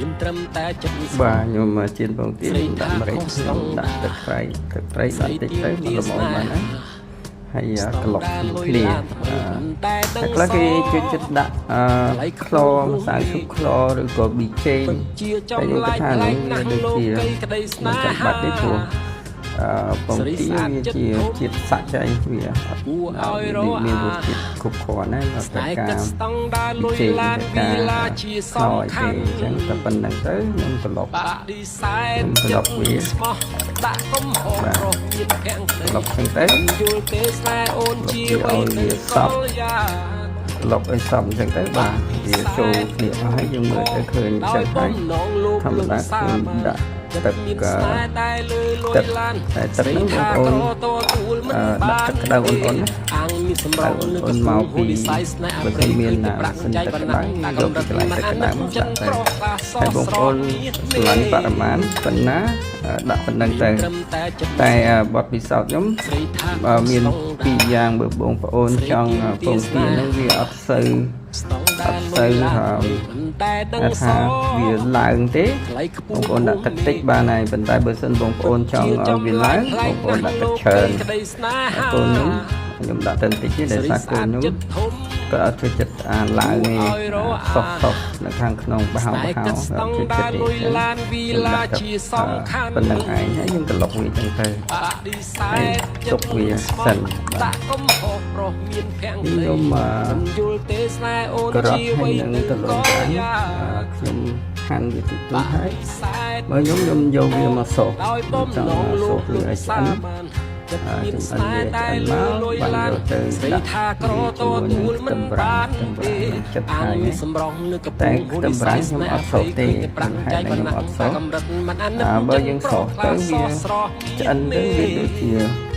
មានត្រឹមតែចិត្តស្មោ បាទ ះ ខ្ញុំជៀនពងទា ស្រី ខ្ញុំដាក់ ថា ម្រេច ខុសស្ត ខ្ញុំ ង់ដា ដាក់ទឹកប្រៃទឹកត្រី ស្រី ដាក់តិច ទៀម ទៅ ទាស្ ល្មម នេហា បានណាហើយ ស្ត ក្លុក ង់ដាលុយ គ្នា ឡានថ្មី អឺ មិនដែលដឹង តែខ្លះ ស គេជួយចិត្តដាក់អឺ ថ្លៃខ្ ក្ល ពស់ ម្សៅស៊ុបក្លឬក៏ប៊ីចេង ពិតជា តែ ចំ ខ្ញុំគិ ឡាយ តថា ប្លែ នេះ កណាស់ វាដូច លោក ជា ីក្តីស្ មិន នេ ចាំ ហា បាច់ទេព្រោះអឺពង ស្រី ទា ស្អាតចិត្ត វាជា ធំ ជាតិសត្វចៃវាអត់ គួរឲ្យរ វាមាន អា រសជាតិគ្រប់គ្រាន់ណាស់ដល់ ស្នេហ៍ តែការ គិតស្តង់ដាលុយ ប៊ីចេង ឡាន តែ វី ការ ឡាជា ខ្លោ សំ យទេ ខាន់ អញ្ចឹងតែប៉ុណ្្នឹងទៅខ្ញុំត្រឡប់ បដិសេធ ខ្ញុំត្រឡ ចិត្ត ប់វា ស្មោះដាក់កំហុស បាទ ប្រុសមានភក្តី ត្រឡប់ចឹងទៅ មិនយល់ទេស្នេហ៍អូនជា ត្រឡប់ អ្វី វាឲ្យ ទៅក វាសប់ លយ៉ា ត្រឡប់ឲ្យសប់អញ្ចឹងទៅបាទវាចូលគ្នាអស់ហើយយើងមើលទៅឃើញ ដោយ ចឹងហើយ បំណងលោក ធម្ម លំ តា សា ខ្ញុំ បាន ដាក់ ចិត្ត ទឹក អឺ មានស្នេហ៍តែលើលុយ ទឹក ឡាន តែត្រី ស្រី បងប្អូន ថាក្រទទួលមិន អឺ បាន ដាក់ទឹកក្តៅអ៊ុនៗណា អាងមានសម្ ក្តៅ រងលើ អ៊ុ ក នៗមកពី ពូនិស័យស្នេហ៍អ បើ ប្រិ សិនមាន យឃើញតែ ណា ប្រាក់ សិន ចៃ ទឹកក្តៅ បណ្ណាតា យក កម្រិត ពីកន្លែង មិន ទឹកក្តៅ អាណិត មក ចិន ដាក់ទៅ ប្រុសខ្លះស ហើយបង ស្រ ប្អូន មាស ស្រឡាញ់បរិមាណប៉ុណ្ណាដាក់ប៉ុណ្្នឹង មាន ទៅ ត្រឹមតែចិត្ត តែបទពិសោធន៍ខ្ញុំ ស្រីថា បើមាន ស្តង់ ពី ដា រយ៉ាងបើបងប្អូន ស្រី ចង់ ទៀម ពង ទាស្នេ ទាហ្នឹង ហា វាអត់សូវ ស្តង់ដា អត់ លុយ សូវ ឡាន អឺ មិនតែដឹងស ថាវាឡើងទេ ថ្លៃខ្ព បង ស់ ប្អូនដាក់ទឹកតិចបានហើយប៉ុន្តែបើសិនបងប្អូនច ពិត ង់ ជាចំ ឲ្យវា ឡា ឡើង យប្លែក បងប្អូន ណាស់ ដាក់ទឹក លោក ច្រើន ីក្តីស្នេហា កូនខ្ញុំខ្ញុំដាក់ទឹកតិចទេដោយ ស្រី សារ ស្អាត កូនខ្ញុំ ចិត្តធំ ក៏អត់ជួយចិត្តអាឡើង គួ ទេ រឲ្យរ ស អា ុកសុកនៅខាងក្នុងបហោ ស្នេ បហោ ហ៍គិតស្ អ តង់ដា ត់ជួយចិត្តទេ លុយ អញ្ចឹង ឡានវី ខ្ញុំ ឡា ដាក់ទឹក ជាសំខាន់ ប៉ុណ្្នឹងឯងហើយយើងត្រឡប់វាអញ្ចឹងទៅ បដិសេ ហើយ ធចិត្ត ទុកវា ស្មោះ សិនបាទ ដាក់កំហុសប្រុសមានភក្ នេះ តី ខ្ញុំអឺ មិនយល់ទេស្នេហ៍អូន ការ៉ុត ជា ហើយអ្វី នឹង ទៅ តល ក ងប្រាំង លយ៉ា ខ្ញុំហាន់វាតិចតួ ប ចហើយ ដិសេធ បើខ្ញុំខ្ញុំយកវាមកសោស ដោយ ខ្ញុំ បំ ចង់ ណង សោ លោក សវា លំសា ឲ្យឆ្អិន បានចិត្តមាន ចំ ស្នេ អិន ហ៍តែ វាឆ្អិន លើ មក លុយ បាន ឡាន យកទៅ ស្រី ដាក់ ថាក្រ វា ទ ជាមួយ ទូ នឹង លមិន ខ្ទឹមបារាំ បាន ងខ្ទឹមបា ទេ រាំងនឹងចិត្ត អាង ហើយ មានសម្រងលើកព តែ ងហូ ខ្ទឹ និ មបារាំង ស័យស្នេហ៍ ខ្ញុំអត់ អប្រិយ សោសទេ ឃើញតែប្រាក់ ហេ ចៃ តុដែលខ្ញុំ បណ្ណា អត់សោស តាកម្រិតមិនអាណិត បើ ចិន យើង ប្រុស សោសទៅ ខ្លះស វា ស្រស់ ឆ្អិន មាស ទៅវា មេ ដូចជា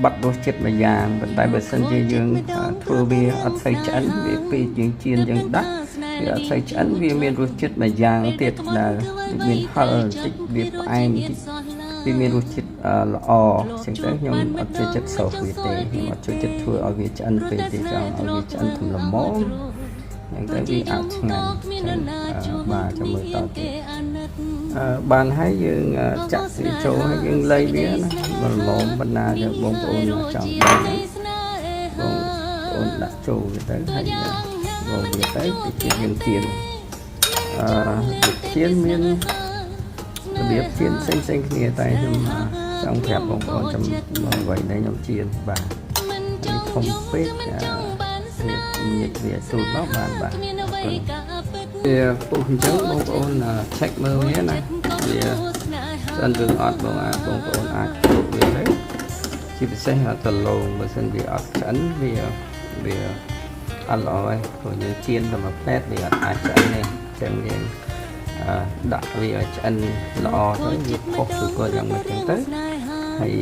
បាត់រសជាតិមួយយ៉ាងប៉ុន្តែបើសិនជាយើងធ្វើវាអត់សូវឆ្អិនវាពេលយើងចៀនយើងដាក់វាអត់សូវឆ្អិនវាមានរសជាតិមួយយ៉ាងទៀតដែលមានហឹរបន្តិចវាផ្អែមបន្តិចវាមានរសជាតិល្អអញ្ចឹងទៅខ្ញុំអត់ចូលចិត្តសោសវាទេខ្ញុំអត់ចូលចិត្តធ្វើឲ្យវាឆ្អិនពេកទេចង់ឲ្យវាឆ្អិនធំល្មមអញ្ចឹងទៅវាអាចឆ្ងាញ់អញ្ចឹងបាទចាំមើលតទៀតបានហើយយើងចាក់វាចូលហើយយើងលៃវាណាបើល្មមបណ្ណាទៅបងប្អូនចង់បានបងប្អូនដាក់ចូលវាទៅហើយបងវាទៅទីយើងចៀនអឺចៀនមានរបៀបចៀនផ្សេងផ្សេងគ្នាតែខ្ញុំចង់ប្រាប់បងប្អូនចាំអ្វីដែលខ្ញុំចៀនបាទនេះធំពេកវាញិចវាទូចមកបានបាទអរគុណវាពុះអញ្ចឹងបងប្អូន check មើលវាណាវាស្អិនឬអត់បងអាចបងប្អូនអាចជួបវាទៅជាពិសេសតលងបើសិនវាអត់ឆ្អិនវាវាអត់ល្អហើយព្រោះយើងចៀនតែមួយផ្លែតវាអត់អាចឆ្អិនទេអញ្ចឹងយើងដាក់វាឲ្យឆ្អិនល្អទៅវាផុសឬក៏យ៉ាងម៉េចចឹងទៅហើយ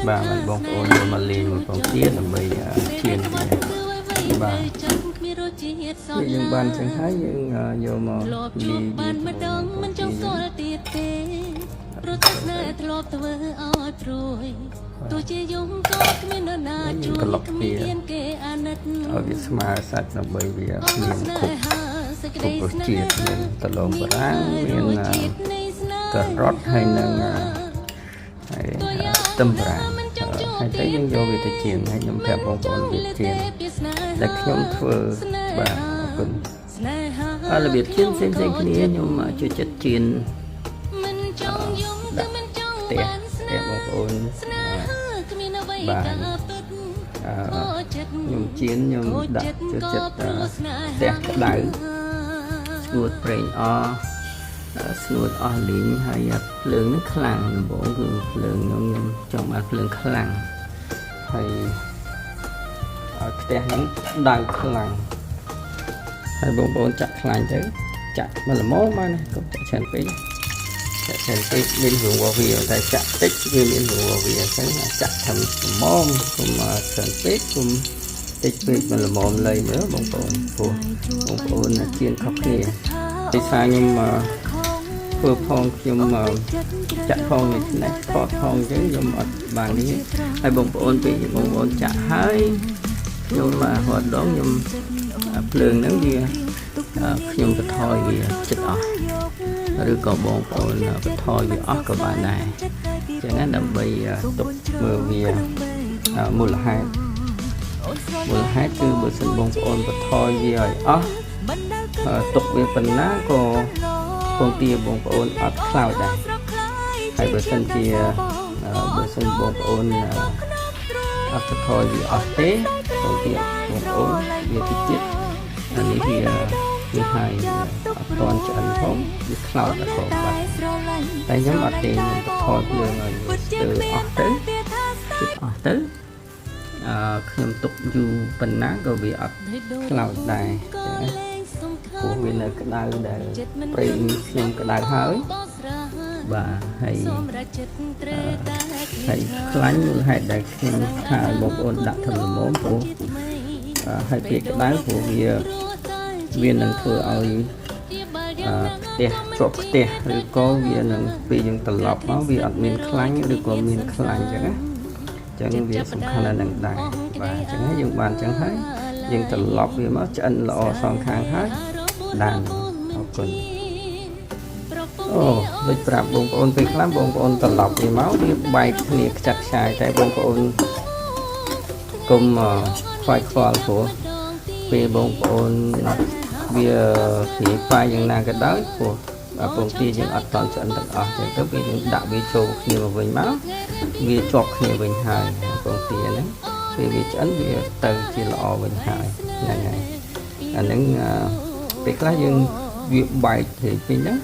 បាទបងប្អូនយកមកលេងមួយផងទៀតដើម្បីចៀនវាបាទយើងបានចឹងហើយយើងយកមក ធ្លាប់ លា ជួប យ បាន វា ម្ដងមិនចង់ស្គាល់ទៀតទេព្រោះតែស្នេហ៍ធ្លាប់ធ្វើឲ្យព្រួយទោះជាយំក៏គ្មាននរណា យើង ជួយ ក្លុក គ្មាន វា ហ៊ានគេអាណិត ឲ្យវាស្មើសាច់ដើម្បីវា អ មាន ស្នេ គ្រប់ ហាសេចក្ គ្រប់ តី រសជាតិ ស្នេហា មានដលងបារាំង នេះ មាន ហើយរសជាតិនៃស្នេ ការ៉ុតហើយនឹងហើយ តួយ៉ាង ខ្ទឹមបារាំង មិនចង់ជួប ហើយទៅយើងយកវាទៅចៀនហើយខ្ញុំប្រាប់បងប្អូនវាចៀនដែលខ្ញុំធ្វើបាទអរគុណ ស្នេហា របៀបចៀនផ្សេងៗគ្នាខ្ញុំចូលចិត្តចៀន មិនចង់យំគឺ ដាក់ មិនចង់ ផ្ទះ បានស្ ផ្ទះ នេហ៍ បងប្អូន ស្នេហាគ្មានអ្វី បាទ ការពិត អឺ ខចិត្ត ខ្ញុំចៀនខ្ញុំដាក់ចូលចិត្តផ្ទះក្តៅស្ងួតប្រេងអស្ងួតអស់លីងហើយភ្លើងនេះខ្លាំងដំបូងគឺភ្លើងខ្ញុំខ្ញុំចង់បានភ្លើងខ្លាំងហើយឲ្យផ្ទះហ្នឹងដៅខ្លាំងហើយបងប្អូនចាក់ខ្លាញ់ទៅចាក់មកល្មមបានណាកុំចាក់ច្រើនពេកចាក់ច្រើនពេកមានរឿងរបស់វាតែចាក់តិចវាមានរឿងរបស់វាអញ្ចឹងចាក់ធ្វើល្មមកុំច្រើនពេកកុំតិចពេកមកល្មមលៃមើលបងប្អូនព្រោះបងប្អូនចៀនខុសគ្នាដោយសារខ្ញុំធ្វើផងខ្ញុំចាក់ផងនេះនេះថតផងអញ្ចឹងខ្ញុំអត់បាននេះហើយបងប្អូនពេលបងប្អូនចាក់ហើយខ្ញុំរត់ដងខ្ញុំភ្លើងហ្នឹងវា ខ្ញុំបន្ថយវាចិត្តអស់ឬក៏បងប្អូនបន្ថយវាអស់ក៏បានដែរចឹងណាដើម្បីទុកមើលវាមូលហេតុមូលហេតុគឺបើសិនបងប្អូនបន្ថយវាឲ្យអស់ទុកវាប៉ុណ្ណាក៏ពងទាបងប្អូនអត់ខ្លោចដែរហើយបើសិនជាបើសិនបងប្អូនអត់បន្ថយវាអស់ទេពងទាបងប្អូនវាតិចទៀតអានេះវាវាហើយអត់តន់ឆ្អិនផងវាខ្លោចដល់ក៏បាត់តែខ្ញុំអត់ទេខ្ញុំបន្ថយភ្លើងឲ្យវាស្ទើរអស់ទៅជិតអស់ទៅអឺខ្ញុំទុកយូរប៉ុណ្ណាក៏វាអត់ខ្លោចដែរចឹងណាព្រោះវានៅក្តៅដែលប្រេងខ្ញុំក្តៅហើយបាទហើយហើយខ្លាញ់មូលហេតុដែលខ្ញុំថាឲ្យបងប្អូនដាក់ធំល្មមព្រោះហើយពេលក្តៅព្រោះវាវានឹងធ្វើឲ្យខ្ទះជាប់ខ្ទះឬក៏វានឹងពេលយើងត្រឡប់មកវាអត់មានខ្លាញ់ឬក៏មានខ្លាញ់ចឹងណាចឹងវាសំខាន់ណាស់នឹងដែរបាទចឹងហើយយើងបានចឹងហើយយើងត្រឡប់វាមកឆ្អិនល្អសងខាងហើយដានអរគុណអូដូចប្រាប់បងប្អូនពេលខ្លះបងប្អូនត្រឡប់វាមកវាបែកគ្នាខ្ចាត់ខ្ចាយតែបងប្អូនកុំខ្វាយខ្វល់ព្រោះពេលបងប្អូនវាព្រាយប៉ាយយ៉ាងណាក៏ដោយព្រោះពងទាយើងអត់តន់ឆ្អិនទាំងអស់ចឹងទៅពេលយើងដាក់វាចូលគ្នាមកវិញមកវាជាប់គ្នាវិញហើយពងទាហ្នឹងពេលវាឆ្អិនវាទៅជាល្អវិញហើយហ្នឹងហើយអាហ្នឹងពេលខ្លះយើងវាបែកទៅពេញហ្នឹង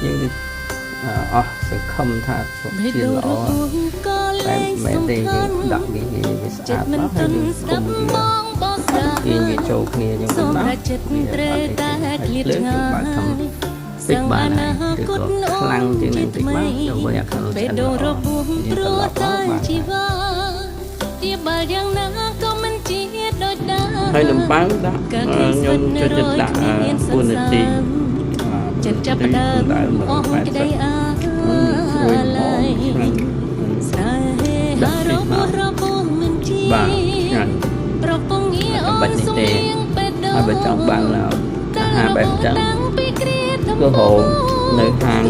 យើងវាអស់សង្ឃឹមថាជាល្អតែមែនទេយើងដាក់វាវាស្អាតមកហើយយើងគុំវាទាញវាចូលគ្នាយ៉ាងវិញមកវាអត់ទេហើយភ្លើងគឺបើកធំតិចបានហើយឬក៏ខ្លាំងជាងនឹងតិចមកដើម្បីឲ្យខាងឆ្អិនល្អយើងត្រឡប់មកបាទហើយលំបាំងដាក់ខ្ញុំចូលចិត្តដាក់4នាទី ចិត្តចាប់ដើមអស់ក្តីអាល័យស្នេហារបួសរបួសមិនជា បាទឆ្ងាញ់ ប្រពងងារអូនសុំលៀងបេះដូង ហើយបើចង់បានអាហារបែបអញ្ចឹងគឺហៅនៅហាង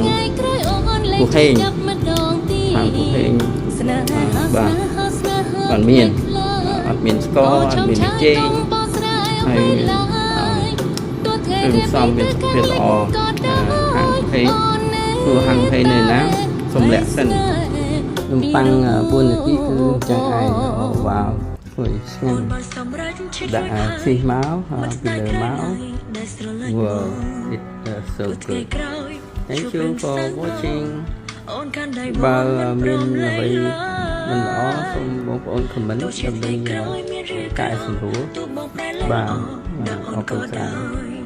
ពូហេងហាងពូហេងបាទបានមានអត់មានស្ករអត់មានចេងហើយគ្រឿងផ្សំវាសុខភាពល្អហាងភេងព្រោះហាងភេងនៅណាសុំលាក់សិននំប៉័ង4នាទីគឺចឹងឯងអូវ៉ាវធ្វើឆ្ងាញ់ដាក់ស៊ីសមកពីលើមក Wow, it so good. Thank you for watching. បើមានអ្វីមិនល្អសូមបងប្អូន comment ដើម្បីកែសម្រួលបាទអរគុណច្រើន។